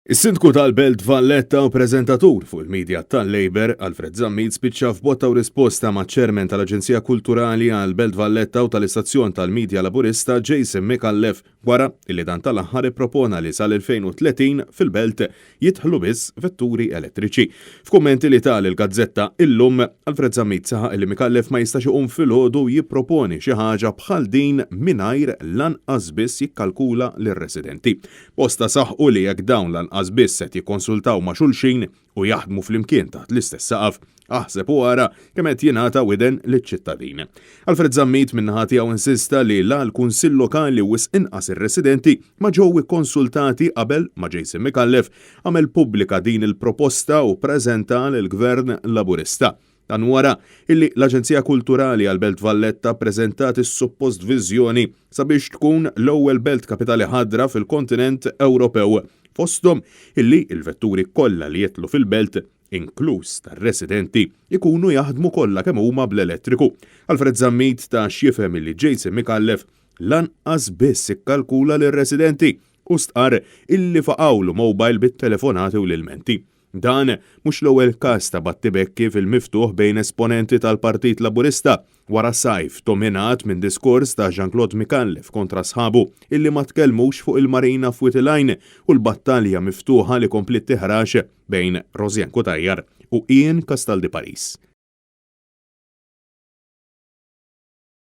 Is-Sindku tal-Belt Valletta u preżentatur fuq il-media tal-Labour, Alfred Zammit spiċċa f'botta u risposta maċ-Chairman tal-Aġenzija Kulturali għall-Belt Valletta u tal-istazzjon tal-media Laburista Jason Micallef wara li dan tal-aħħar ippropona li sal-2030 fil-Belt jidħlu biss vetturi elettriċi. F'kummenti li ta lill-gazzetta Illum, Alfred Zammit saħaq li Micallef ma jistax iqum filgħodu u jipproponi xi ħaġa bħal din mingħajr lanqas biss jikkalkula lir-residenti. Bosta saħqu li jekk dawn lanqas biss qed jikkonsultaw ma' xulxin u jaħdmu flimkien taħt l-istess saqaf, aħseb u ara kemm qed jingħata widen liċ-ċittadin. Alfred Zammit min-naħa tiegħu insista li la l-Kunsill Lokali u wisq inqas ir-residenti ma ġew ikkonsultati qabel ma Jason Micallef għamel pubblika din il-proposta u ppreżenta lill-Gvern Laburista. Dan wara illi l-Aġenzija Kulturali għall-Belt Valletta ppreżentat is-suppost viżjoni sabiex tkun l-ewwel belt kapitali ħadra fil-kontinent Ewropew, fosthom illi l-vetturi kollha li jidħlu fil-belt, inkluż tar-residenti, ikunu jaħdmu kollha kemm huma bl-elettriku. Alfred Zammit ta x'jifhem illi Jason Micallef lanqas biss ikkalkula lir-residenti u stqarr illi faqgħulu mobile bit-telefonati u l-ilmenti. Dan mhux l-ewwel każ ta' battibekki fil-miftuħ bejn esponenti tal-Partit Laburista wara sajf dominat minn diskors ta' Jean Claude Micallef kontra sħabu illi ma tkellmux fuq il-Marina f'Wied il-Għajn u l-battalja miftuħa li kompliet tiħrax bejn Rosianne Cutajar u Ian Castaldi Paris.